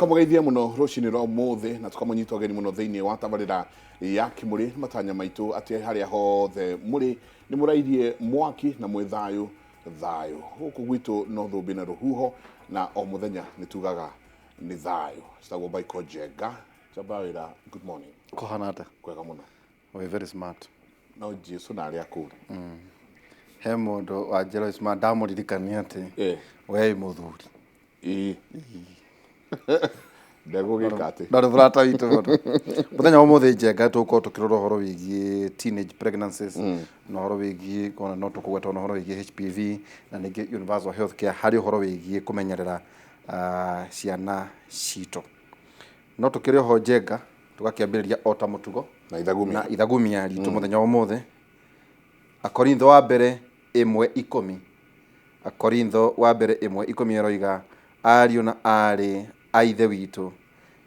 Tũkamũgeithia mũno rũcinĩ rwa ũmũthĩ na tũkamũnyita ũgeni mũno thĩinĩ wa tabarĩra ya Kĩmũrĩ. Matanya maitũ atĩ harĩa hothe mũrĩ nĩ mũrairie mwaki na mwĩ thayũ thayũ. Gũkũ gwitũ no thũmbĩ na rũhuho na o mũthenya nĩ tugaga nĩ thayũ. Citagwo Michael Njenga. Njamba wĩra, good morning. Kũhana atĩa? Kwega mũno. Wĩ very smart. No Jesu na arĩa akũũri. He mũndũ wanjĩra smart ndamũririkania atĩ we wĩ mũthuri. Ĩĩ. Ndegũgĩka atĩ. Ndarĩ mũrata witũ mũno. Mũthenya wa ũmũthĩ Njenga tũgũkorwo tũkĩrora ũhoro wĩgiĩ teenage pregnancies na ũhoro wĩgiĩ ona no tũkũgweta ona ũhoro wĩgiĩ HPV na ningĩ universal health care harĩ ũhoro wĩgiĩ kũmenyerera ciana citũ. No tũkĩrĩ oho Njenga tũgakĩambĩrĩria o ta mũtugo Na ithagumia. Na ithagumia ritũ mũthenya wa ũmũthĩ. Akorintho wa mbere 1:10. Akorintho wa mbere 1:10 ĩroiga, ariũ na aarĩ a Ithe witũ,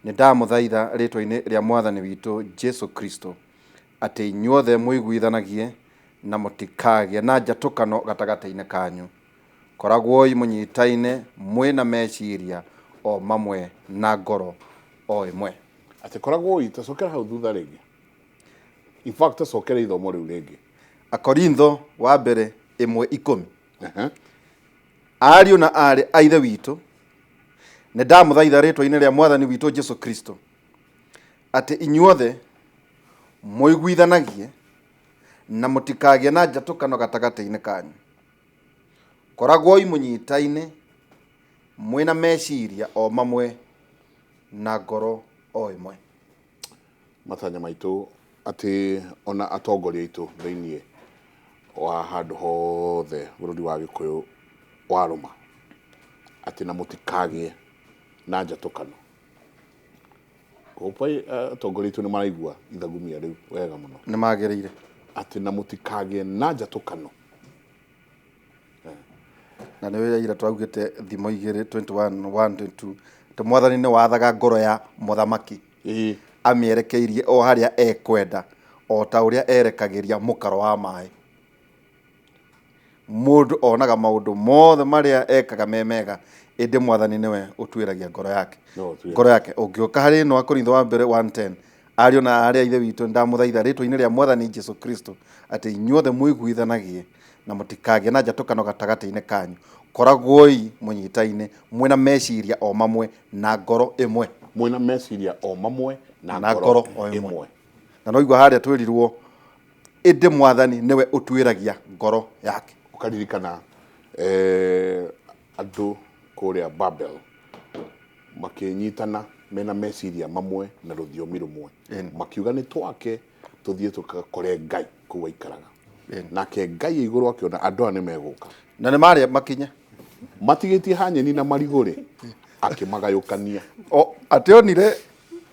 nĩ ndamũthaitha rĩĩtwa-inĩ rĩa Mwathani witũ Jesu Kristo, atĩ inyuothe mũiguithanagie na mũtikagĩe na njatũkano gatagatĩ-inĩ kanyu. Koragwoi mũnyitaine mwĩ na meciria o mamwe na ngoro o ĩmwe. Atĩ koragwoi, tacokera hau thutha rĩngĩ. In fact, tacokera ithomo rĩu rĩngĩ. Akorintho wa mbere 1:10. Ariũ na aarĩ a Ithe witũ, nĩ ndamũthaitha rĩĩtwa-inĩ rĩa Mwathani witũ Jesu Kristo, atĩ inyuothe mũiguithanagie na mũtikagĩe na njatũkano gatagatĩ-inĩ kanyu. Koragwoi mũnyitaine mwĩ na meciria o mamwe na ngoro o ĩmwe. Matanya maitũ atĩ ona atongoria aitũ thĩinĩ wa handũ hothe bũrũri wa Gĩkũyũ warũma atĩ na mũtikagĩe na njatũkano. Hope atongoria aitũ nĩ maraigua ithagumia rĩu wega mũno. Nĩ magĩrĩire. Atĩ na mũtikagĩe na njatũkano. Na nĩ wĩra ira twaugĩte thimo igĩrĩ, 21, 1, 22, atĩ Mwathani nĩ wathaga ngoro ya mũthamaki. Amĩerekeirie o harĩa ekwenda, o ta ũrĩa erekagĩria mũkaro wa maĩ. Mũndũ onaga maũndũ mothe marĩa ekaga me mega, ĩndĩ Mwathani nĩwe ũtuĩragia ngoro yake. No, ũtuĩre. Ngoro yake. Ũngĩũka harĩ ĩno Akorintho wa mbere 1:10, ariũ na aarĩ a Ithe witũ, nĩndamũthaitha rĩĩtwa-inĩ rĩa Mwathani Jesu Kristo, atĩ inyuothe mũiguithanagie na mũtikagĩe na njatũkano gatagatĩ-inĩ kanyu. Koragwoi mũnyitaine, mwĩna meciria o mamwe na ngoro ĩmwe. Mwĩna meciria o mamwe na Na ngoro ngoro o ĩmwe. ĩmwe. Na noigua harĩa twĩrirwo, ĩndĩ Mwathani nĩwe ũtuĩragia ngoro yake. Ũkaririkana andũ kũrĩa Babel makĩnyitana mena meciria mamwe na rũthiomi rũmwe. Makiuga nĩ twake tũthiĩ tũgakore Ngai kũu aikaraga. Nake Ngai igũrũ akĩona andũ aya nĩ megũka. Na nĩ marĩa makinye. Matigĩtie ha nyeni na marigũ rĩ, akĩmagayũkania. O, atĩ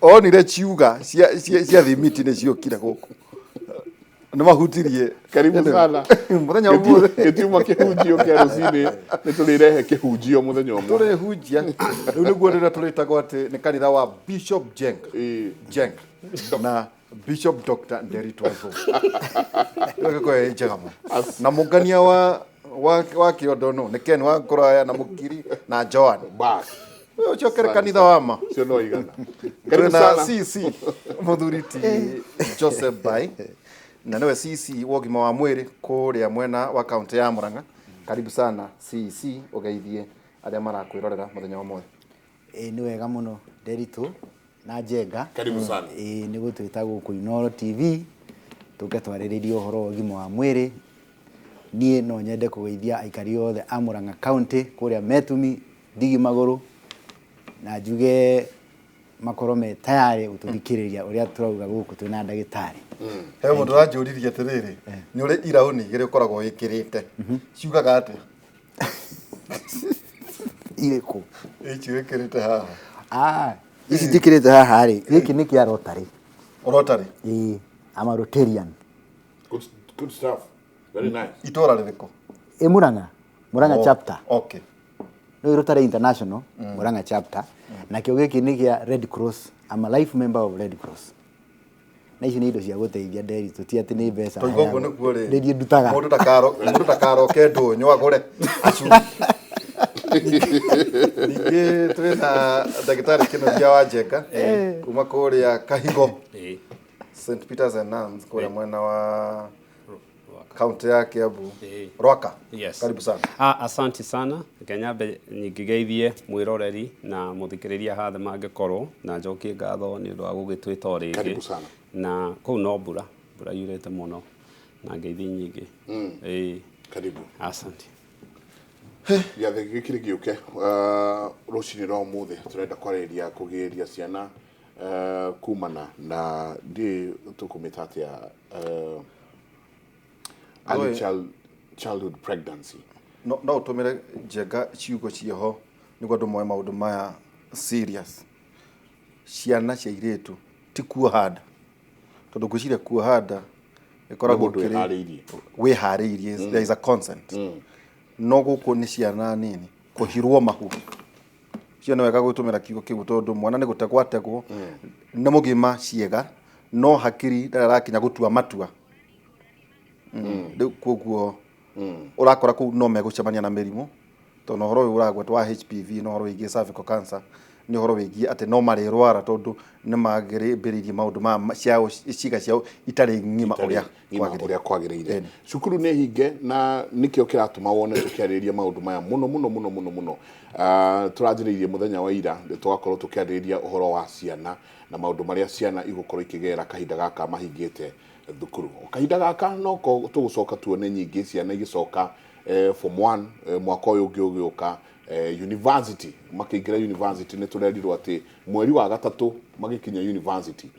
onire ciuga cia thimiti nĩ ciokire gũkũ. Nĩ mahutirie. Karibu sana. Mũthenya ũmwe. Gĩtiuma kĩhunjio kĩa rũcinĩ, nĩ tũrĩrehe kĩhunjio mũthenya ũmwe. Tũrĩhunjia. Rĩu nĩguo rĩrĩa tũrĩtagwo atĩ nĩ kanitha wa Bishop Jenk. Jenk. Na Bishop Dr. Nderitu Waithũgũ. Ĩyo ĩgĩkorwo ĩ njega mũno. Na mũngania wa kĩondo nũ? Nĩ Ken wa Kũraya na Mũkiri na Joan. Bas. Ũyũ ũcokere kanitha wa ma. Ũcio no igana. Karibu Twĩna sana. CC mũthuri ti Joseph Bai na nĩwe CC wa ũgima wa mwĩrĩ kũrĩa mwena wa kaunti ya Murang'a. Karibu sana CC, ũgeithie arĩa marakwĩrorera mũthenya wa ũmũthĩ. Ĩĩ nĩ wega mũno Nderitu na Njenga. Karibu sana. Ĩĩ nĩ gũtwĩta gũkũ Inooro TV tũke twarĩrĩrie ũhoro wa ũgima wa mwĩrĩ. Niĩ no nyende kũgeithia aikari othe a Murang'a County kũrĩa Metumi, Ndigi Magũrũ, na njuge makorwo me tayarĩ gũtũthikĩrĩria ũrĩa tũrauga gũkũ twĩna ndagĩtarĩ. He mũndũ ũranjũririe atĩrĩrĩ, nĩ ũrĩ iraũni igĩrĩ ũkoragwo wĩkĩrĩte, ciugaga atĩa? Irĩkũ? Ici wĩkĩrĩte haha. Ici njĩkĩrĩte haha rĩ, gĩkĩ nĩ kĩa Rotary. Rotary? Ĩĩ, I'm a Rotarian. Good, good stuff. Very nice. Itũra rĩrĩkũ? Ĩ Murang'a. Murang'a chapter. Okay. Nĩ Rotary International, Murang'a chapter. Nakĩo gĩkĩ nĩ kĩa Red Cross. I'm a life member of Red Cross. Na ici nĩ indo cia gũteithia Nderitu, ti atĩ nĩ mbeca Tũiga ũguo nĩguo rĩ. Nĩ niĩ ndutaga. Mũndũ ndakaroke ndũnyũ agũre. Acungi. Ningĩ twĩ na ndagĩtarĩ Kĩnuthia wa Njenga kuma kũrĩa Kahigo, St Peters and Nuns, kũrĩa mwena wa kaunti ya Kiambu, Rwaka. Yes. Karibu sana. Ah, asante sana. Reke nyambe ngĩgeithie mwĩroreri na mũthikĩrĩria hathe mangĩkorwo na njokie ngatho nĩ ũndũ wa gũgĩtwĩta o rĩngĩ. Karibu sana. Na kũu no mbura, mbura yurĩte mũno na ngeithi nyingĩ. Ĩĩ. Karibu. Asante. Gĩathĩ gĩkĩrĩ gĩũke rũcinĩ rwa ũmũthĩ tũrenda kwarĩrĩria kũgĩrĩria ciana kumana na ndiĩ tũkũmĩta atĩa, early Oe. Childhood pregnancy. No ũtũmĩre Njenga ciugo ciĩho nĩguo andũ moe maũndũ maya serious. Ciana cia airĩtu ti kuoha nda, tondũ ngwĩciria kuoha nda ĩkoragwo Nĩ mũndũ wĩharĩirie. Wĩharĩirie, there is a consent. No gũkũ nĩ ciana nini kũhirwo mahu. Cio nĩ wega gũtũmĩra kiugo kĩu, tondũ mwana nĩ gũtegwo ategwo, nĩ mũgima ciĩga no hakiri ndarĩ arakinya gũtua matua. Rĩu koguo ũrakora kũu no megũcemania na mĩrimũ, tondũ na ũhoro ũyũ ũragwetwo wa HPV na ũhoro wĩgiĩ cervical cancer nĩ ũhoro wĩgiĩ atĩ no marĩrwara, tondũ nĩ magĩrĩmbĩrĩirie maũndũ ma ciao, ciĩga ciao itarĩ ng'ima ũrĩa ng'ima kwagĩrĩire. Ũrĩa kwagĩrĩire. Cukuru nĩ hinge na nĩkĩo kĩratũma wone tũkĩarĩrĩria maũndũ maya mũno mũno mũno mũno mũno. Tũranjĩrĩirie mũthenya wa ira, tũgakorwo tũkĩarĩrĩria ũhoro wa ciana na maũndũ marĩa ciana igũkorwo ikĩgerera kahinda gaka mahingĩte thukuru. O kahinda gaka noko tũgũcoka tuone nyingĩ ciana igĩcoka form 1 mwaka ũyũ ũngĩ ũgĩũka, university makĩingĩra university. Nĩ tũrerirwo atĩ mweri wa gatatũ magĩkinya university,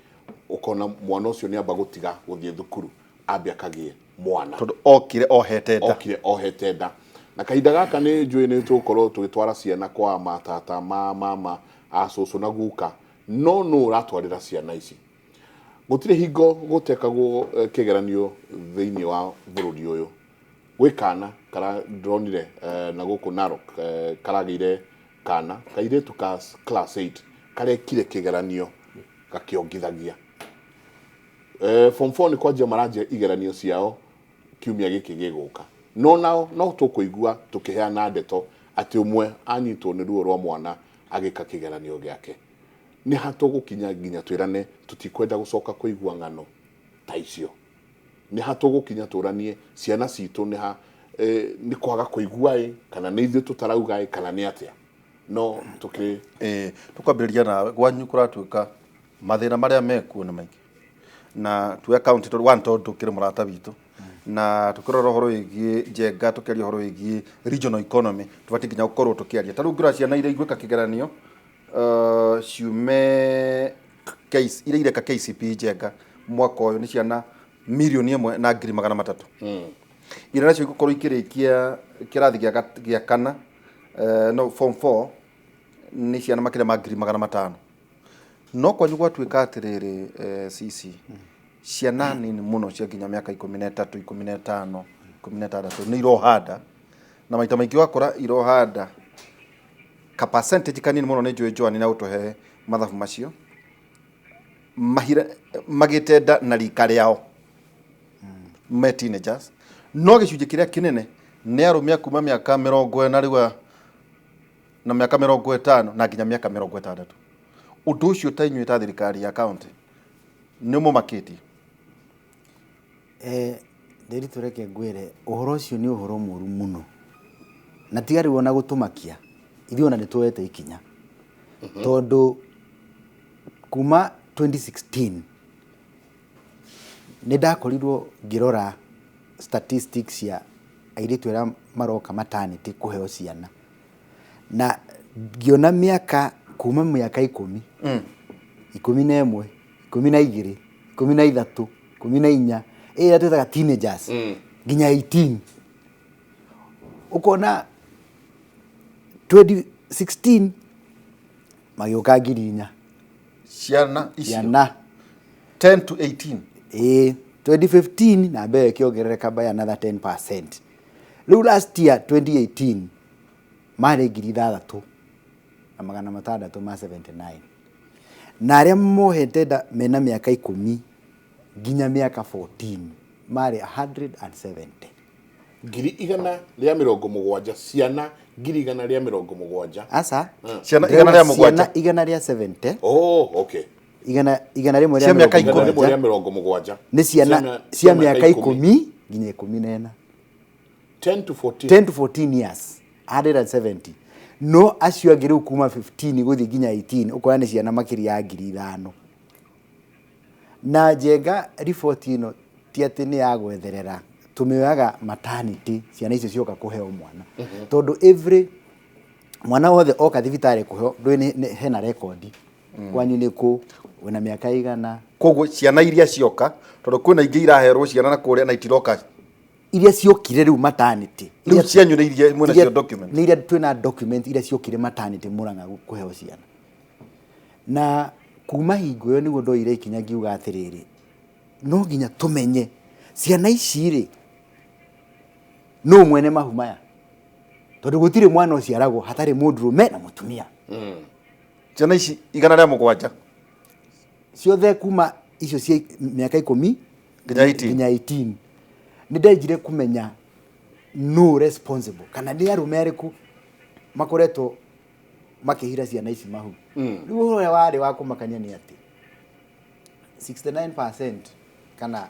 ũkona mwana ũcio nĩ amba gũtiga gũthiĩ thukuru ambe akagĩe mwana. Tondũ okire ohete nda. Okire ohete nda. Na kahinda gaka nĩ njũĩ nĩ tũgũkorwo tũgĩtwara ciana kwa matata ma mama a cũcũ na guka, no nũ ũratwarĩra ciana ici? Gũtirĩ hingo gũtekagwo kĩgeranio thĩinĩ wa bũrũri ũyũ. Gwĩ kana kara ndĩronire na gũkũ Narok, karagĩire kana kairĩtu ka class 8 karekire kĩgeranio gakĩongithagia. Form 4 nĩ kwanjia maranjia igeranio ciao kiumia gĩkĩ gĩgũka, no nao no tũkũigua tũkĩheana ndeto atĩ ũmwe anyitwo nĩ ruo rwa mwana agĩka kĩgeranio gĩake. Nĩ ha tũgũkinya nginya twĩrane tũtikwenda gũcoka kũigua ng'ano ta icio? Nĩ ha tũgũkinya tũranie ciana citũ nĩ ha nĩ kwaga kũigua ĩ, kana nĩ ithuĩ tũtarauga ĩ, kana nĩ atĩa? No tũkĩ Ĩĩ, tũkwambĩrĩria nawe. Gwanyu kũratuĩka mathĩna marĩa mekuo nĩ maingĩ na tuoya county tondũ one, tondũ kĩrĩ mũrata witũ na tũkĩrora ũhoro wĩgiĩ Njenga, tũkĩaria ũhoro wĩgiĩ regional economy, tũbatiĩ nginya gũkorwo tũkĩaria. Ta rĩu ngĩrora ciana iria igwĩka kĩgeranio ciume iria ireka KCPE Njenga mwaka ũyũ nĩ ciana 1,100,300. Iria nacio igũkorwo ikĩrĩkia kĩrathi gĩa kana, no form 4, nĩ ciana makĩria ma 500,000. No kwanyu gwatuĩka atĩrĩrĩ, cici ciana nini mũno cia nginya mĩaka 13, 15, 16 nĩ iroha nda, na maita maingĩ ũgakora iroha nda ka percentage kanini mũno. Nĩ njũĩ Joan na ũtũhe mathabu macio mahira magĩte nda na rika rĩao me teenagers, no gĩcunjĩ kĩrĩa kĩnene nĩ arũme a kuma mĩaka 40 rĩu na mĩaka 50 na nginya mĩaka 60. Ũndũ ũcio ta inyuĩ ta thirikari ya county nĩ ũmũmakĩtie? Ndĩritũ, reke ngwĩre, ũhoro ũcio nĩ ũhoro mũru mũno, na tiga rĩu ona gũtũmakia ithuĩ ona nĩ tuoete ikinya, tondũ kuma 2016 nĩ ndakorirwo ngĩrora statistics cia airĩtu arĩa maroka maternity kũheo ciana, na ngĩona mĩaka kuma mĩaka 10, 11, 12, 13, 14, ĩrĩa twĩtaga teenagers, nginya 18. Ũkona 2016 magĩũka 4,000. Ciana icio? Ciana. 10 to 18? Ĩĩ. 2015 namba ĩyo ĩkĩongerereka by another 10%. Rĩu last year 2018 marĩ 6,679, na arĩa mohete nda mena mĩaka 10 nginya mĩaka 14 marĩ 170. 170,000, ciana 170,000. Aca. Ciana igana rĩa mũgwanja. Ciana 170. Oh, okay. 100 Cia mĩaka Igana ikũmi. rĩmwe rĩa mĩrongo mũgwanja. Nĩ ciana cia mĩaka 10 nginya 14. 10 to 14. 10 to 14 years, 170. No acio angĩ rĩu kuma 15 gũthiĩ nginya 18, ũkona nĩ ciana makĩria ya 5,000. Na Njenga, riboti ĩno ti atĩ nĩ ya gwetherera, tũmĩoyaga maternity ciana icio cioka kũheo mwana, tondũ every mwana wothe oka thibitarĩ kũheo ndũĩ hena rekondi kwanyu nĩ kũ, wĩna mĩaka igana. Koguo ciana iria cioka, tondũ kwĩna ingĩ iraherwo ciana na kũrĩa na itiroka. Iria ciokire rĩu maternity. Rĩu cianyu nĩ iria mwĩna cio document? Nĩ iria twĩna document, iria ciokire maternity Murang'a kũheo ciana. Na kuma hingo ĩyo nĩguo ndoire ikinya ngiuga atĩrĩrĩ, no nginya tũmenye ciana ici rĩ, nũ mwene mahu maya, tondũ gũtirĩ mwana ũciaragwo hatarĩ mũndũrũme na mũtumia. Ciana ici 170? Ciothe, kuma icio cia mĩaka 10 nginya 18. Nginya 18. Nĩ ndenjire kũmenya no responsible kana nĩ arũme arĩkũ makoretwo makĩhira ciana ici mahu. Rĩu ũhoro ũrĩa warĩ wa kũmakania nĩ atĩ 69% kana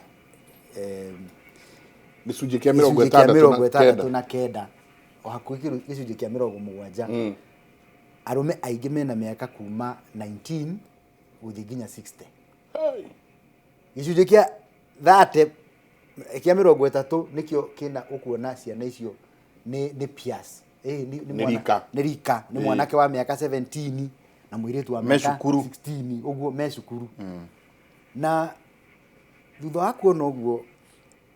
gĩcunjĩ kĩa mĩrongo gĩcunjĩ kĩa ĩtandatũ mĩrongo na ĩtandatũ kenda na kenda, o hakuhĩ gĩcunjĩ kĩa 70, arũme aingĩ mena mĩaka kuma 19 gũthiĩ nginya 60. Hey. Gĩcunjĩ kĩa 30, kĩa 30 nĩkĩo kĩna ũkuona ciana icio nĩ peers. Nĩ Nĩ rika. Nĩ rika, nĩ mwanake wa mĩaka 17 na mũirĩtu wa Me mĩaka cukuru. 16 ũguo, me cukuru. Na thutha wa kuona ũguo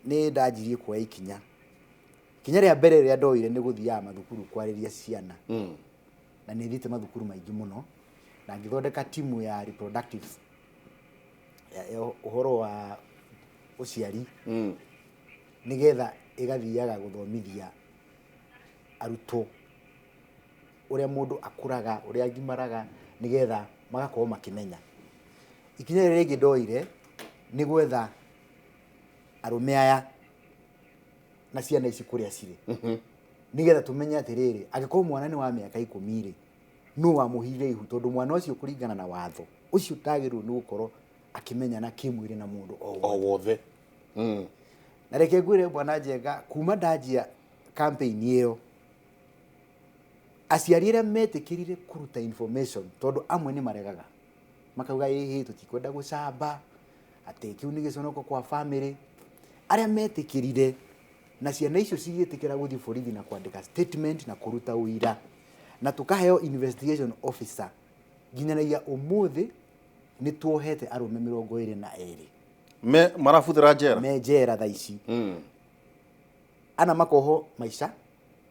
nĩ ndanjirie kuoya ikinya. Ikinya rĩa mbere rĩrĩa ndoire nĩ gũthiaga mathukuru kwarĩria ciana, na nĩ thiĩte mathukuru maingĩ mũno na ngĩthondeka timu ya reproductives, ya ũhoro wa ũciari, nĩgetha ĩgathiaga gũthomithia arutwo ũrĩa mũndũ akũraga, ũrĩa agimaraga, nĩgetha magakorwo makĩmenya. Ikinya rĩrĩa rĩngĩ ndoire nĩ gwetha arũme aya na ciana ici kũrĩa cirĩ, nĩgetha tũmenye atĩrĩrĩ, angĩkorwo mwana nĩ wa mĩaka 10 rĩ, nũ wamũhire ihu? Tondũ mwana ũcio kũringana na watho ũcio ndagĩrĩirwo nĩ gũkorwo akĩmenyana kĩmwĩrĩ na mũndũ o wothe. O wothe. Na reke ngwĩre, bwana Njenga, kuma ndanjia campaign ĩyo, aciari arĩa metĩkĩrire kũruta information, tondũ amwe nĩ maregaga makauga ĩhĩ, tũtikwenda gũcamba atĩ kĩu nĩ gĩconoko kwa family, arĩa metĩkĩrire na ciana icio cigĩtĩkĩra gũthiĩ borithi na kwandĩka statement na kũruta ũira na tũkaheo investigation officer, nginyanagia ũmũthĩ nĩ tuohete arũme 22. Me marabuthĩra njera? Me njera thaa ici. Ana makohwo maica.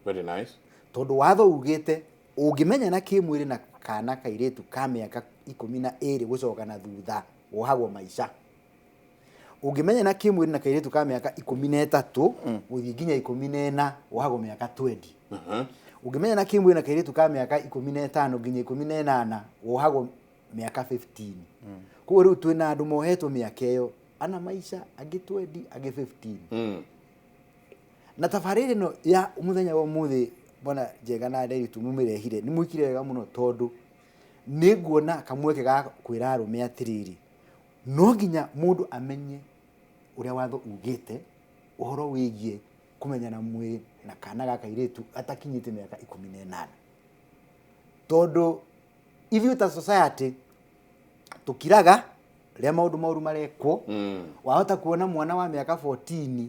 Very nice. Tondũ watho ugĩte ũngĩmenyana kĩmwĩrĩ na kana kairĩtu ka mĩaka 12 gũcoka na thutha, wohagwo maica. Ũngĩmenyana kĩmwĩrĩ na kairĩtu ka mĩaka 13 gũthiĩ nginya 14, wohagwo mĩaka 20. Ũngĩmenyana kĩmwĩrĩ na kairĩtu ka mĩaka 15 nginya 18, wohagwo mĩaka 15. Koguo rĩu twĩna andũ mohetwo mĩaka ĩyo, ana maica, angĩ 20, angĩ 15. Na tabarĩra ĩno ya mũthenya wa ũmũthĩ, bwana Njenga na Nderitu, mumĩrehire nĩ mwĩkire wega mũno, tondũ nĩ nguona kamweke ga kwĩra arũme atĩrĩrĩ, no nginya mũndũ amenye ũrĩa watho ugĩte ũhoro wĩgiĩ kũmenyana mwĩrĩ na kana ga kairĩtu atakinyĩte mĩaka 18, tondũ ithuĩ ta society tũkiraga rĩrĩa maũndũ moru marekwo. Wahota kuona mwana wa mĩaka 14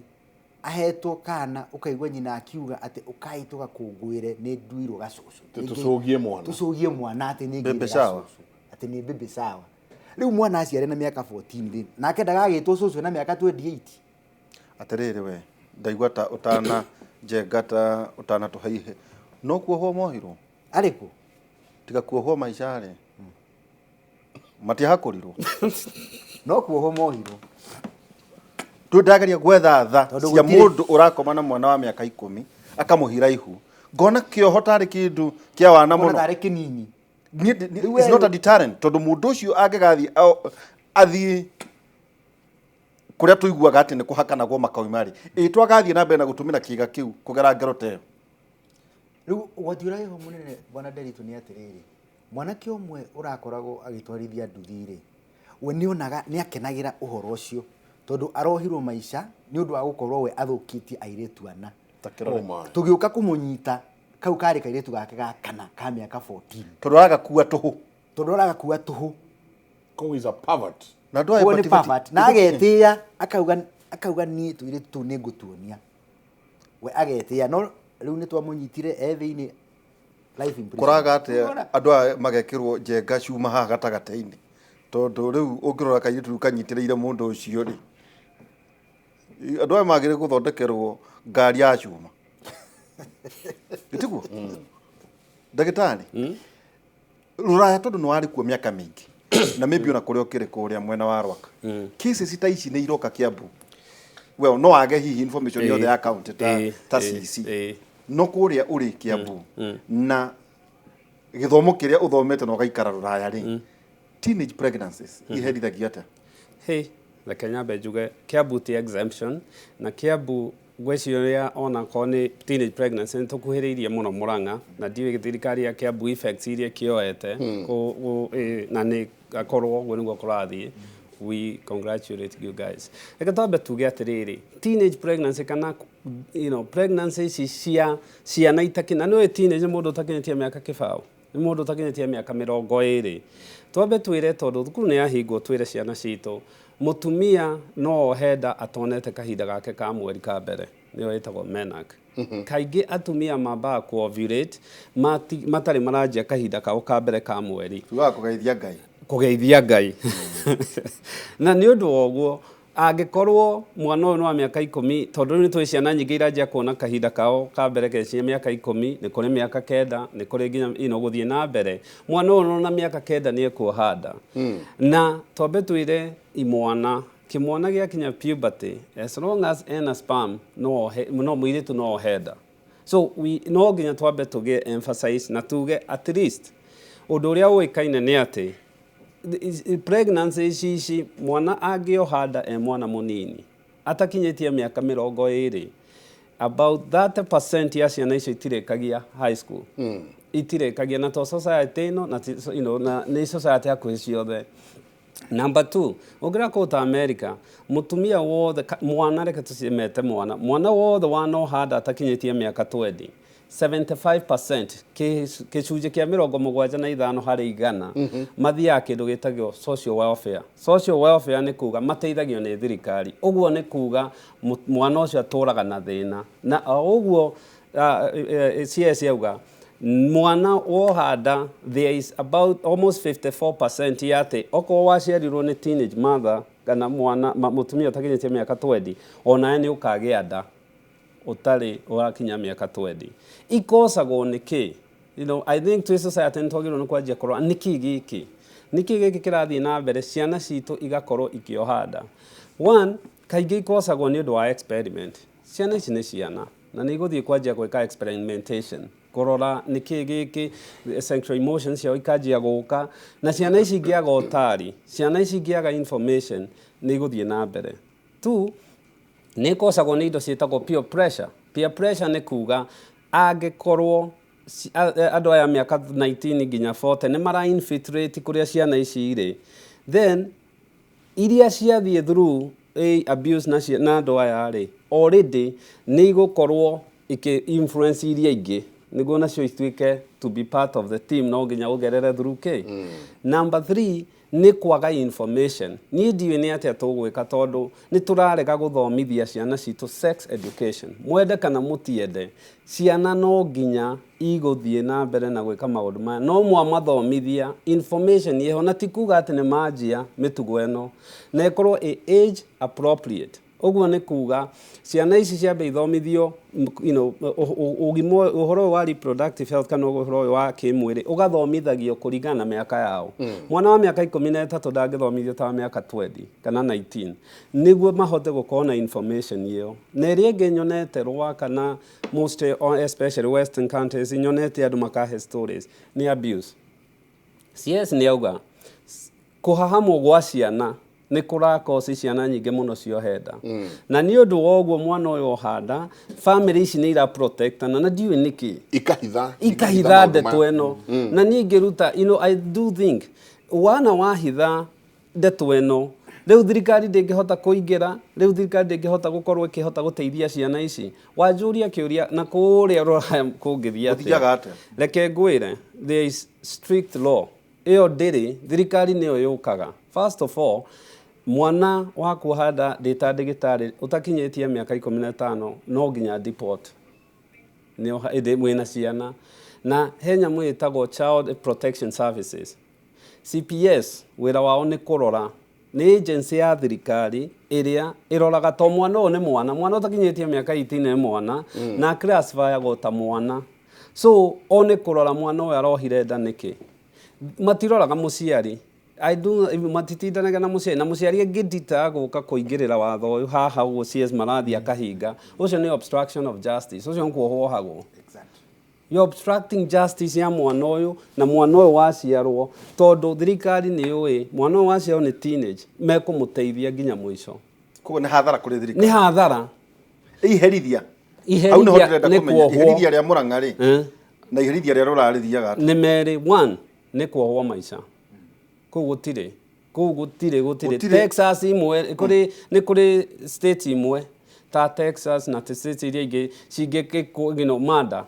ahetwo kana, ũkaigua nyina akiuga atĩ ũkai tũgakũngũĩre nĩ nduirwo gacũcũ. Tũcũgie mwana. Tũcũgie mwana atĩ nĩ Baby ngĩire shower. gacũcũ, atĩ nĩ baby shower. Rĩu mwana aciare na mĩaka 14 rĩ, nake ndagagĩtwo cũcũ na mĩaka 28. Atĩrĩrĩ, we ndaigua ta ũtana Njenga, ta ũtanatũhe ihe no kuohwo mohirwo. Arĩkũ? Tiga kuohwo maica rĩ, matiahakũrirwo? No kuohwo mohirwo. Ndũ ndageria gwetha tha Tondũ cia mũndũ ũrakoma na mwana wa mĩaka 10 akamũhira ihu, ngona kĩoho tarĩ kĩndũ kĩa wana Kuona mũno. tarĩ kĩnini. Rĩu It's not a deterrent, tondũ mũndũ ũcio angĩgathiĩ athiĩ Kũrĩa tũiguaga atĩ nĩ kũhakanagwo makauma rĩ, ĩ twagathiĩ na mbere na gũtũmĩra kĩga kĩu kũgera ngero ta ĩyo? Rĩu ũgwati ũrĩa wĩho mũnene, bwana Nderitu, nĩ atĩrĩrĩ, mwanake ũmwe ũrakoragwo agĩtwarithia nduthi rĩ, we nĩonaga nĩ akenagĩra ũhoro ũcio tondũ arohirwo maica nĩ ũndũ wa gũkorwo we athũkĩtie airĩtu ana. Ta kĩrore. Oh my. Tũgĩũka kũmũnyita, kau karĩ kairĩtu gake ga kana ka mĩaka 14. Tondũ aragakua tũhũ. Tondũ aragakua tũhũ. Koguo is a pervert. Na andũ aya Koguo nĩ pervert na agetĩĩa, akauga niĩ tũirĩtu tũu nĩ ngũtuonia. We agetĩĩa, no rĩu nĩ twamũnyitire e thĩinĩ, life in prison. Kũraga atĩa? Ũrona? Andũ aya magekĩrwo njenga cuma haha gatagatĩ-inĩ, tondũ rĩu ũngĩrora kairĩtu rĩu kanyitĩrĩire mũndũ ũcio rĩ, andũ aya magĩrĩire gũthondekerwo ngari ya cuma, gĩtiguo ndagĩtarĩ rũraya, tondũ nĩ warĩ kuo mĩaka mĩingĩ na maybe ona kũrĩa ũkĩrĩ kũrĩa mwena wa Rwaka, cases ta ici nĩ iroka Kiambu? Well, no age hihi information yothe ya county ta, ta CC, no kũrĩa ũrĩ Kiambu na gĩthomo kĩrĩa ũthomete na ũgaikara rũraya rĩ, teenage pregnancies iherithagio atĩa? Hey, reke nyambe njuge Kiambu ti exemption, na Kiambu ngwĩciria ona korwo nĩ teenage pregnancy nĩ tũkuhĩrĩirie mũno Mũrang'a, na ndiũĩ thirikari ya Kiambu effects iria ĩkĩoete na nĩ akorwo ũguo nĩguo kũrathiĩ. We congratulate you guys. Reke twambe tuge atĩrĩrĩ, teenage pregnancy kana pregnancy ici cia ciana itakinya, na nĩũĩ teenage nĩ mũndũ ũtakinyĩtie mĩaka 20, nĩ mũndũ ũtakinyĩtie mĩaka 20. Twambe twĩre, tondũ thukuru nĩ yahingwo, twĩre ciana citũ mũtumia no ohe nda atonete kahinda gake ka mweri ka mbere, nĩyo ĩtagwo menarche. Kaingĩ atumia mambaga ku-ovulate matarĩ maranjia kahinda kao ka mbere ka mweri. Tugaga kũgeithia Ngai. Kũgeithia Ngai. Na nĩ ũndũ wa ũguo, angĩkorwo mwana ũyũ nĩ wa mĩaka 10, tondũ rĩu nĩ tũĩ ciana nyingĩ iranjia kuona kahinda kao ka mbere ke cia mĩaka 10, nĩ kũrĩ mĩaka 9, nĩ kũrĩ nginya gũthiĩ na mbere, mwana ũyũ na mĩaka 9 nĩ ekuoha nda. Na twambe twĩre imwana, kĩmwana gĩakinya puberty, as long as ena sperm, no ohe, no mũirĩtu no ohe nda. So we no nginya twambe tũgĩe emphasize na tuge at least ũndũ ũrĩa ũĩkaine nĩ atĩ pregnancy ici mwana angĩoha nda e mwana mũnini atakinyĩtie mĩaka 20, about 30% ya ciana icio itirĩkagia high school, itirĩkagia. Na to society ĩno na na nĩ society hakuhĩ ciothe. Number two, ũngĩra kũu ta America, mũtumia wothe mwana, reke tũcimete mwana, mwana wothe wanoha nda atakinyĩtie mĩaka 20, 75%, gĩcunjĩ kĩa 75% mathiaga kĩndũ gĩtagwo social welfare. Social welfare nĩ kuga mateithagio nĩ thirikari. Ũguo nĩ kuga mwana ũcio atũraga na thĩna. Na o ũguo CS yauga mwana woha nda, there is about almost 54% ya atĩ okorwo waciarirwo nĩ teenage mother kana mwana mũtumia ũtakinyĩtie mĩaka 20, onawe nĩ ũkagĩa nda ũtarĩ ũrakinya mĩaka 20. Ikosagwo nĩ kĩ? I think twĩ society nĩ twagĩrĩirwo nĩ kwanjia kũrora nĩkĩ gĩkĩ, nĩkĩ gĩkĩ kĩrathiĩ na mbere, ciana citũ igakorwo ikĩoha nda. One, kaingĩ ikosagwo nĩ ũndũ wa experiment. Ciana ici nĩ ciana na nĩ igũthiĩ kwanjia gwĩka experimentation, kũrora nĩkĩ gĩkĩ, sexual emotions ciao ikanjia gũka. Na ciana ici ingĩaga ũtari, ciana ici ingĩaga information, nĩ igũthiĩ na mbere. Two, nĩ ĩkosagwo nĩ indo ciĩtagwo peer pressure. Peer pressure nĩ kuga angĩkorwo andũ aya mĩaka 19 nginya 40 nĩ mara infiltrate kũrĩa ciana ici irĩ, then iria ciathiĩ through a abuse na andũ aya rĩ, already nĩ igũkorwo ikĩ influence iria ingĩ nĩguo nacio ituĩke to be part of the team, no nginya ũgerere through k. Number three nĩ kwaga information. Niĩ ndiũĩ nĩ atĩa tũgwĩka, tondũ nĩ tũrarega gũthomithia ciana citũ sex education. Mwende kana mũtiende, ciana no nginya igũthiĩ na mbere na gwĩka maũndũ maya no mwamathomithia, information ĩho, na ti kuga atĩ nĩ manjia mĩtugo ĩno, na ĩkorwo ĩ age appropriate. Ũguo nĩ kuga ciana ici ciambe ithomithio ũgima, ũhoro ũyũ wa reproductive health kana ũhoro ũyũ wa kĩmwĩrĩ ũgathomithagio kũringana na mĩaka yao. Mwana wa mĩaka 13 ndangĩthomithio ta wa mĩaka 20 kana 19, nĩguo mahote gũkorwo na information ĩyo. Na ĩrĩa ĩngĩ nyonete rwa kana most or especially western countries, nyonete andũ makahe stories, nĩ abuse. CS nĩ auga kũhahamwo gwa ciana. Nĩ kũrakosi ciana nyingĩ mũno ciohe nda, na nĩ ũndũ wa ũguo mwana ũyũ oha nda, family ici nĩ ira protectana na ndiũĩ nĩkĩ. Ikahitha. Ikahitha maũndũ ndeto maya. ĩno. Na niĩ ingĩruta, I do think wana wahitha ndeto ĩno, rĩu thirikari ndĩngĩhota kũingĩra, rĩu thirikari ndĩngĩhota gũkorwo ĩkĩhota gũteithia ciana ici. Wanjũria kĩũria na kũrĩa rũraya kũngĩthiĩ atĩa? Gũthiaga atĩa? Reke ngwĩre, there is strict law ĩyo ndĩrĩ thirikari nĩyo yũkaga. First of all, mwana wa kuoha nda, ndĩ ta ndĩgĩtarĩ, ũtakinyĩtie mĩaka 15 no nginya deport nĩ ĩndĩ mwĩna ciana, na he nyamũ ĩtagwo Child Protection Services, CPS. Wĩra wao nĩ kũrora, nĩ agency ya thirikari ĩrĩa ĩroraga to mwana ũyũ nĩ mwana, mwana ũtakinyĩtie mĩaka 18 nĩ mwana na classifyagwo ta mwana. So o nĩ kũrora mwana ũyũ arohire nda nĩkĩ. Matiroraga mũciari. I do matitindanaga na mũciari, na mũciari angĩndita gũka kũingĩrĩra watho ũyũ haha ũguo CS marathiĩ akahinga, ũcio nĩ obstruction of justice, ũcio nĩ kuohwo ohagwo. You're obstructing justice ya mwana ũyũ na mwana ũyũ waciarwo, tondũ thirikari nĩ yũĩ mwana ũyũ waciarwo nĩ teenage, mekũmũteithia nginya mũico. Koguo nĩ hathara kũrĩ thirikari. Nĩ hathara. Iherithia. Iherithia Hau nĩho ndĩrenda nĩ kũmenya. kuohwo. Iherithia rĩa Mũrang'a rĩ, na iherithia rĩa rũraya rĩthiaga atĩa? Nĩ merĩ. One nĩ kuohwo maica. Kũu gũtirĩ, kũu gũtirĩ, gũtirĩ. Gũtirĩ. Texas imwe kũrĩ, nĩ kũrĩ state imwe ta Texas na state iria ingĩ cingĩkĩkwo manda,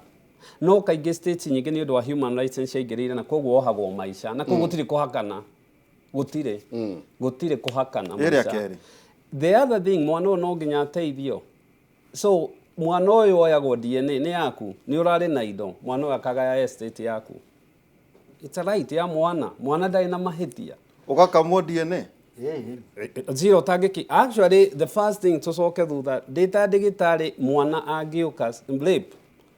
no kaingĩ states nyingĩ nĩ ũndũ wa human rights nĩ ciaingĩrĩire, na koguo wohagwo maica, na koguo gũtirĩ kũhakana, gũtirĩ kũhakana Ĩrĩa maica. kerĩ. The other thing, mwana ũyũ no nginya ateithio. So mwana ũyũ oyagwo DNA nĩ yaku, nĩ ũrarĩ na indo, mwana ũyũ akagaya estate yaku. It's a right ya mwana. Mwana ndarĩ na mahĩtia. Ũgakamwo DNA. Zero tangĩki. Actually, the first thing, tũcoke thutha, ndĩ ta ndĩgĩtarĩ, mwana angĩũka, rape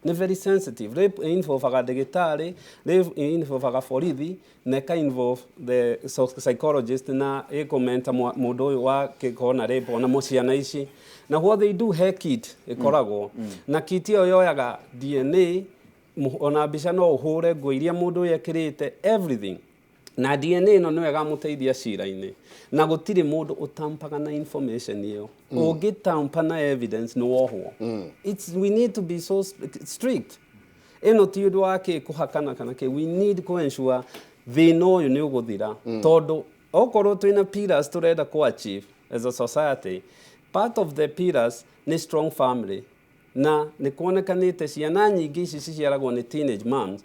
nĩ very sensitive. Rape involvaga ndĩgĩtarĩ, rape involvaga borithi na ĩka involve the psychologist na ĩkũmenta mũndũ ũyũ wa kĩkorwo na rape ona ciana ici. Na what they do, he kit ĩkoragwo na kit ĩyo yoyaga DNA, ona mbica no ũhũre, nguo iria mũndũ ũyũ ekĩrĩte, everything, na DNA ĩno nĩyo ĩgamũteithia cira-inĩ, na gũtirĩ mũndũ ũtampaga na information ĩyo. Ũngĩtampa na evidence nĩ wohwo. We need to be so strict. Ĩno ti ũndũ wa kĩ kũhakana kana kĩ. We need kũ ensure thĩna ũyũ nĩ ũgũthira, tondũ okorwo twĩna pillars tũrenda kũ achieve as a society, part of the pillars nĩ strong family, na nĩ kuonekanĩte ciana nyingĩ ici ciciaragwo nĩ teenage moms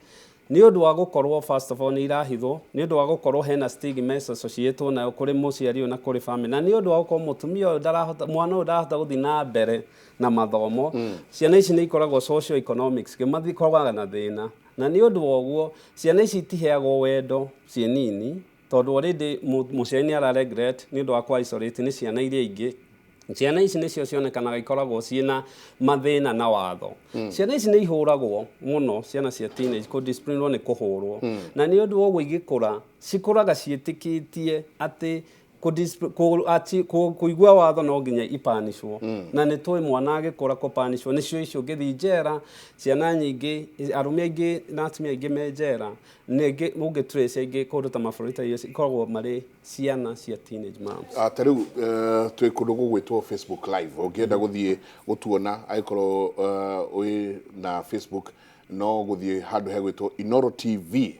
nĩ ũndũ wa gũkorwo, first of all, nĩ irahithwo, nĩ ũndũ wa gũkorwo hena stigma associated nayo kũrĩ mũciari ũyũ na kũrĩ family, na nĩ ũndũ wa gũkorwo mũtumia ũyũ ndarahota, mwana ũyũ ndarahota gũthiĩ na mbere na mathomo. Ciana ici nĩ ikoragwo socio economics makoragwo na thĩna, na nĩ ũndũ wa ũguo ciana ici itiheagwo wendo ciĩ nini, tondũ already mũciari nĩ ara regret nĩ ũndũ wa kũ isolate nĩ ciana iria ingĩ. Ciana ici nĩcio cionekanaga ikoragwo ciĩna mathĩna na watho. Ciana ici nĩ ihũragwo mũno, ciana cia teenage kũ discipline nĩ kũhũrwo, na nĩ ũndũ wa ũguo igĩkũra cikũraga ciĩtĩkĩtie atĩ kũigua watho no nginya ipanishwo. Na nĩ tũĩ mwana agĩkũra kũpanishwo nĩcio icio ũngĩthiĩ njera, ciana nyingĩ, arũme aingĩ na atumia aingĩ me njera, ningĩ ũngĩ trace aingĩ kũndũ ta mabũrũri ta US ikoragwo marĩ ciana cia teenage moms. Ah, ta rĩu twĩ kũndũ gũgwĩtwo Facebook Live. Ũngĩenda gũthiĩ gũtuona, angĩkorwo wĩ na Facebook, no gũthiĩ handũ hegwĩtwo Inoro TV,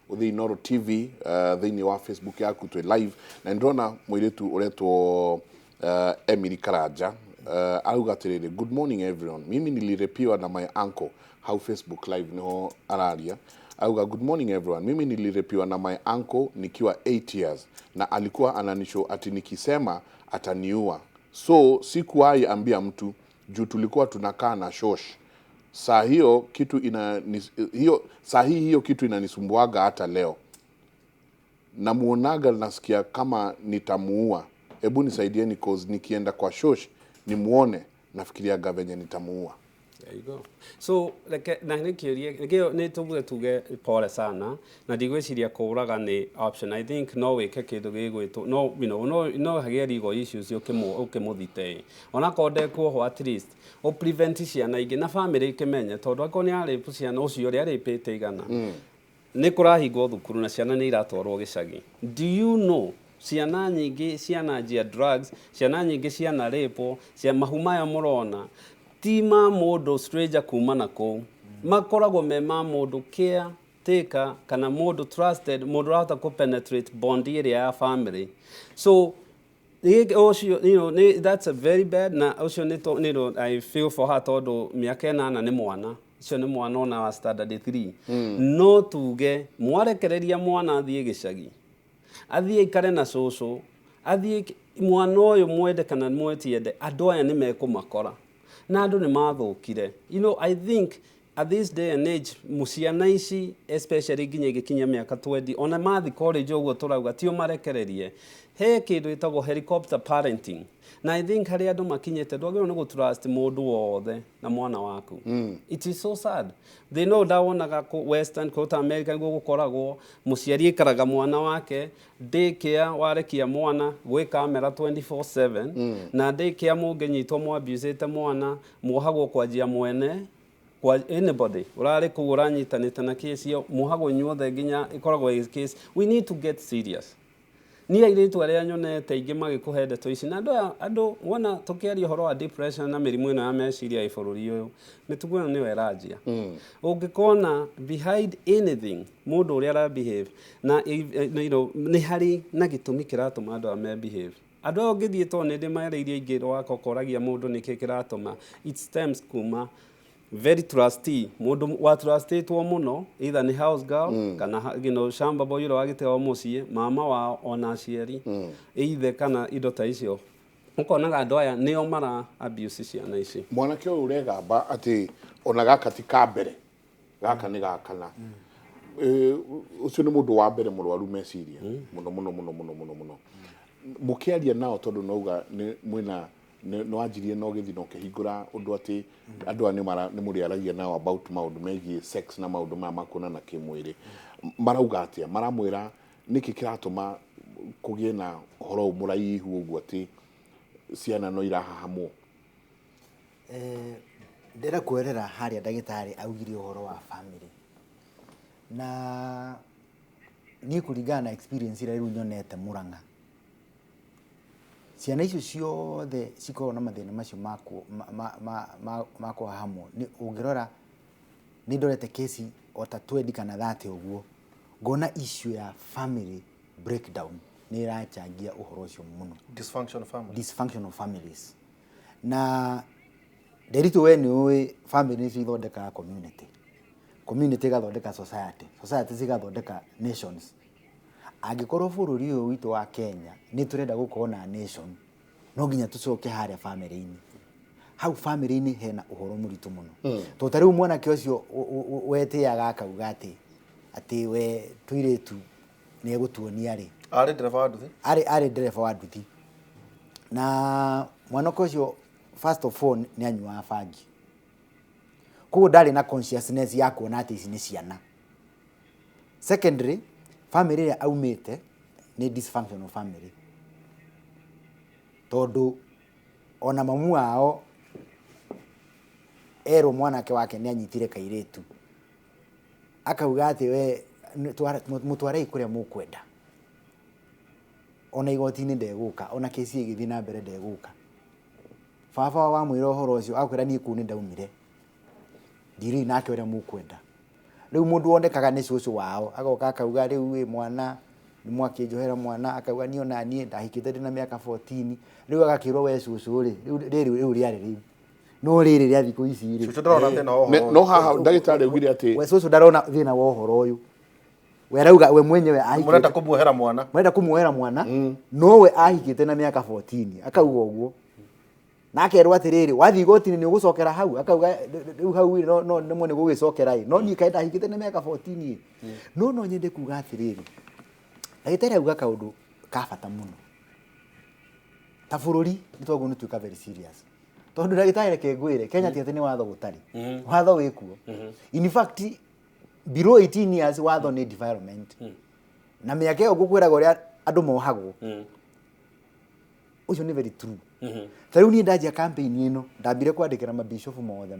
ũthiĩ Inoro TV thĩinĩ wa Facebook yaku, twĩ live. Na nĩndĩrona mũirĩtu ũretwo Emily Karanja auga atĩrĩrĩ, "Good morning everyone, mimi nilirepiwa na my uncle." Hau Facebook Live niho araria, auga, "Good morning everyone, mimi nilirepiwa na my uncle nikiwa 8 years na alikuwa ananisho ati nikisema ataniua, so sikuwahi ambia mtu juu tulikuwa tunakaa na shosh. Saa hiyo kitu ina hiyo saa hii hiyo kitu inanisumbuaga hata leo, namuonaga nasikia kama nitamuua. Hebu nisaidieni, cause nikienda kwa shosh nimuone nafikiriaga venye nitamuua." There you go. So reke na nĩ kĩũria nĩkĩo nĩ tuge tuge pole sana, na ndigwĩciria kũũraga nĩ option. I think no wĩke kĩndũ gĩgwĩtwo no no hagĩe legal issues ũkĩmũthite, onakorwo ndekuohwo, at least ũ prevent ciana ingĩ na family ikĩmenye, tondũ akorwo nĩ arĩpu ciana ũcio ũrĩa arĩpĩte igana, nĩ kũrahingwo thukuru na ciana nĩ iratwarwo gĩcagi. Do you know Ciana nyingĩ ciananjia drugs, ciana nyingĩ ciana rape, cia mahu maya mũrona ti ma mũndũ stranger kuma na kũu, makoragwo me ma mũndũ care taker kana mũndũ trusted, mũndũ ũrahota kũ penetrate bond ĩrĩa ya family. So ũcio, that's a very bad, na ũcio nĩ I feel for her, tondũ mĩaka 8 nĩ mwana ũcio, nĩ mwana ona wa standard 3. No tuge mwarekereria mwana athiĩ gĩcagi, athiĩ aikare na cũcũ, athiĩ mwana ũyũ, mwende kana mwetiende, andũ aya nĩ mekũmakora na andũ nĩ mathũkire. I think at this day and age, ciana ici especially nginya igĩkinya mĩaka 20, ona mathi college ũguo tũrauga tio marekererie, he kĩndũ gĩtagwo helicopter parenting, na I think harĩa andũ makinyĩte, ndwagĩrĩirwo nĩ gũtrust mũndũ wothe na mwana waku. It is so sad. Thĩna ũyũ ndawonaga kũ western, kũ ta America nĩguo gũkoragwo, mũciari aikaraga mwana wake daycare, warekia mwana gwĩ kamera 24/7, na daycare mũngĩnyitwo mwabusĩte mwana, muohagwo kwanjia mwene kwa anybody ũrarĩ kũu ũranyitanĩte na case ĩyo, muohagwo inyuothe nginya ĩkoragwo ĩ case. We need to get serious. Niĩ airĩtu arĩa nyonete aingĩ magĩkũhe ndeto ici na andũ aya, andũ wona tũkĩaria ũhoro wa depression na mĩrimũ ĩno ya meciria ĩ bũrũri ũyũ, mĩtugo ĩno nĩyo ĩranjia. Ũngĩkona behind anything mũndũ ũrĩa ara behave na nĩ harĩ na gĩtũmi kĩratũma andũ aya me behave. Andũ aya ũngĩthiĩ, tondũ nĩ ndĩmarĩirie aingĩ waka, ũkoragia mũndũ nĩkĩ kĩratũma, it stems kuma very trustee, mũndũ wa trustĩtwo mũno, either nĩ house girl kana shamba boy ũrĩa wagĩtigwo mũciĩ, mama wao ona aciari, ithe kana indo ta icio. Ũkonaga andũ aya nĩo mara abuse ciana ici. Mwanake ũyũ ũregamba atĩ ona gaka ti ka mbere, gaka nĩ gakana. Ũcio nĩ mũndũ wa mbere mũrwaru meciria mũno mũno mũno mũno mũno mũno. Mũkĩaria nao, tondũ nauga nĩ mwĩna nĩ wanjirie na ũgĩthiĩ na ũkĩhingũra ũndũ atĩ andũ aya nĩ mũrĩaragia nao about maũndũ megiĩ sex na maũndũ maya ma kuonana kĩmwĩrĩ, marauga atĩa? Maramwĩra nĩkĩ kĩratũma kũgĩe na ũhoro ũyũ mũraihu ũguo atĩ ciana no irahahamwo? Ndĩrenda kwerera harĩa ndagĩtarĩ augire ũhoro wa family, na niĩ kũringana na experience ĩrĩa rĩu nyonete Murang'a, ciana icio ciothe cikoragwo na mathĩna macio ma kũhahamwo. Nĩ ũngĩrora, nĩ ndorete kesi o ta 20 kana 30 ũguo, ngona issue ya family breakdown nĩ ĩrachangia ũhoro ũcio mũno. Dysfunctional family. Dysfunctional families. Na Nderitu, we nĩ ũĩ family nĩcio ithondekaga community, community ĩgathondeka society, society cigathondeka nations. Angĩkorwo bũrũri ũyũ witũ wa Kenya nĩ tũrenda gũkorwo na nation, no nginya tũcoke harĩa family-inĩ. Hau family-inĩ hena ũhoro mũritũ mũno, tondũ ta rĩu mwanake ũcio wetĩaga akauga atĩ we tũirĩtu nĩ egũtuonia rĩ. Arĩ ndereba wa nduthi. Arĩ ndereba wa nduthi, na mwanake ũcio first of all nĩ anyuaga bangi, koguo ndarĩ na consciousness ya kuona atĩ ici nĩ ciana. Secondary, family ĩrĩa aumĩte nĩ dysfunctional family, tondũ ona mamu wao erwo mwanake wake nĩ anyitire kairĩtu, akauga atĩ we mũtwarei kũrĩa mũkwenda, ona igoti-inĩ ndegũka, ona kesi ĩgĩthiĩ na mbere ndegũka. Baba wamwĩra ũhoro ũcio, akwĩra niĩ kũu nĩ ndaumire, ndirĩ nake ũrĩa mũkwenda. Rĩu mũndũ wonekaga nĩ cũcũ wao, agoka akauga rĩu ĩ mwana nĩ mwakĩnjohera mwana, akauga niĩ ona niĩ ndahikĩte ndĩna mĩaka 14. Rĩu agakĩrwo we cũcũ rĩ, rĩu rĩrĩ rĩu rĩarĩ rĩu no rĩrĩ rĩa thikũ ici rĩ. Cũcũ ndarona thĩna wa ũhoro. No haha ndagĩtarĩ augire atĩ we cũcũ ndarona thĩna wa ũhoro ũyũ, we arauga we mwenyewe ahikĩte. Mũrenda kũmuohera mwana. Marenda kũmuohera mwana, no we ahikĩte na mĩaka 14, akauga ũguo, na akerwo atĩrĩrĩ, wathiĩ igoti-inĩ nĩ ũgũcokera hau, akauga rĩu hau ĩ, no nĩmwe nĩ gũgĩcokera ĩ, no niĩ kaĩ ndahikĩte na mĩaka 14 ĩ. No nyende kuga atĩrĩrĩ, ndagĩtarĩ auga kaũndũ ka bata mũno. Ta bũrũri nĩ twagĩrĩirwo nĩ tuĩka very serious, tondũ ndagĩtarĩ, reke ngwĩre, Kenya ti atĩ nĩ watho gũtarĩ, watho wĩkuo. In fact, below 18 years watho nĩ defilement, na mĩaka ĩyo ngũkwĩraga ũrĩa andũ mohagwo, ũcio nĩ very true. Ta rĩu niĩ ndanjia campaign ĩno, ndambire kwandĩkĩra mabishofu mothe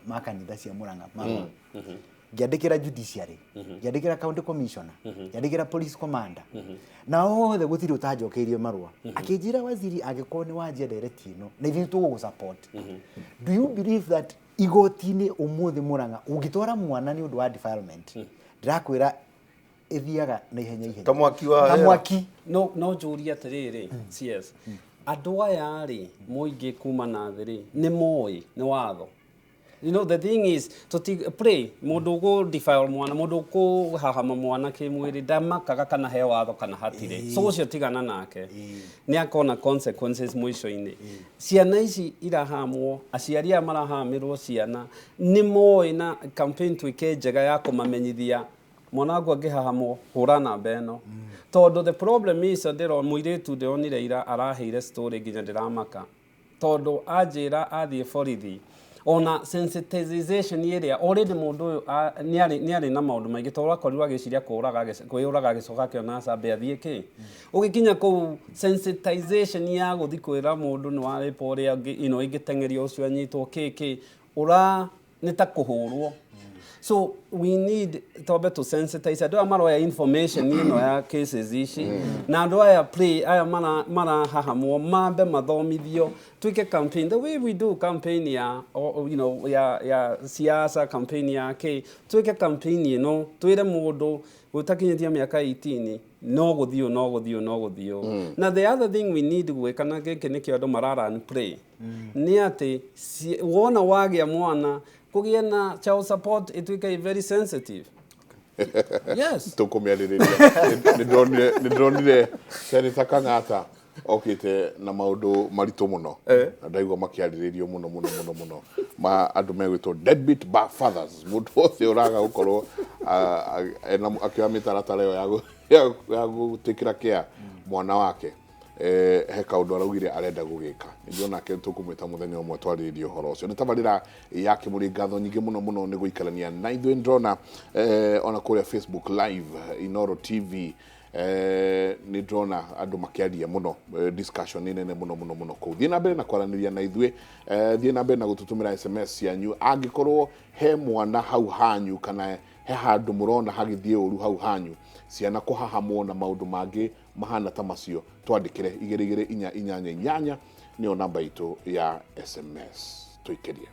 ma kanitha cia Murang'a marũa. Ngĩandĩkĩra judiciary, ngĩandĩkĩra county commissioner, ngĩandĩkĩra police commander, na othe gũtirĩ ũtanjokeirie marũa. Akĩnjĩra, "Waziri, angĩkorwo nĩ wanjia ndereti ĩno na ithuĩ tũgũgũ support." Do you believe that igoti-inĩ ũmũthĩ Mũrang'a ũngĩtwara mwana nĩ ũndũ wa defilement, ndĩrakwĩra ĩthiaga na ihenya ihenya? Ta mwaki wa Ta hera. mwaki. No njũrie atĩrĩrĩ, CS, andũ aya rĩ, mũingĩ kuma na thĩ rĩ, nĩ moĩ nĩ watho? The thing is, tuti pray mũndũ ũgũ defile mwana, mũndũ ũkũhahama mwana kĩmwĩrĩ, ndamakaga kana he watho kana hatirĩ. So ũcio tigana nake, nĩ akona consequences mũico-inĩ. Ciana ici irahamwo, aciari aya marahamĩrwo ciana nĩ moĩ? Na campaign tuĩke njega ya kũmamenyithia, mwana waku angĩhahamwo, hũra namba ĩno, tondũ the problem is, ndĩro mũirĩtu ndĩronire ira araheire story nginya ndĩramaka, tondũ anjĩra athiĩ borithi, ona sensitization ĩrĩa already mũndũ ũyũ nĩarĩ na maũndũ maingĩ, tondũ akorirwo agĩciria kũũraga, kwĩyũraga, agĩcoka akĩona acambe athiĩ kĩ ũgĩkinya kũu. Sensitization ya gũthi kwĩra mũndũ nĩ warĩpa ũrĩa ũngĩ ino ĩngĩteng'erio, ũcio anyitwo kĩ kĩ ũra nĩ ta kũhũrwo. So we need twambe to sensitize andũ aya maroya information ĩno ya cases ici, na andũ aya play aya marahahamwo mambe mathomithio. Twĩke campaign the way we do campaign ya ya siasa, campaign ya kĩ, twĩke campaign ĩno, twĩre mũndũ ũtakinyĩtie mĩaka 18 no gũthiĩ no gũthiĩ no gũthiĩ. Na the other thing we need gwĩka, na gĩkĩ nĩkĩo andũ marara play, nĩ atĩ wona wagĩa mwana, kũgĩe na child support ĩtuĩke very sensitive, yes. Tũkũmĩarĩrĩria. Nĩ ndĩronire Senator Kang'ata okĩte na maũndũ maritũ mũno, na ndaigua makĩarĩrĩrio mũno mũno mũno mũno ma andũ megwĩtwo deadbeat fathers, mũndũ wothe ũraga gũkorwo akĩoya mĩtaratara ĩyo ya gũtĩkĩra kĩa mwana wake. He kaũndũ araugire arenda gũgĩka, nĩguo nake tũkũmwĩta mũthenya ũmwe twarĩrĩrie ũhoro ũcio. Nĩ tabarĩra ya Kĩmũrĩ. Ngatho nyingĩ mũno mũno nĩ gũikarania na ithuĩ. Ndĩrona ona kũrĩa Facebook Live, Inoro TV, nĩ ndĩrona andũ makĩaria mũno, discussion nĩ nene mũno mũno mũno kũu. Thiĩ na mbere na kwaranĩria na ithuĩ, thiĩ na mbere na gũtũtũmĩra SMS cianyu. Angĩkorwo he mwana hau hanyu kana he handũ mũrona hagĩthiĩ ũru hau hanyu, ciana kũhahamwo na maũndũ mangĩ mahana ta macio, twandĩkĩre 22488, nĩyo namba itũ ya SMS. Tũikĩrie.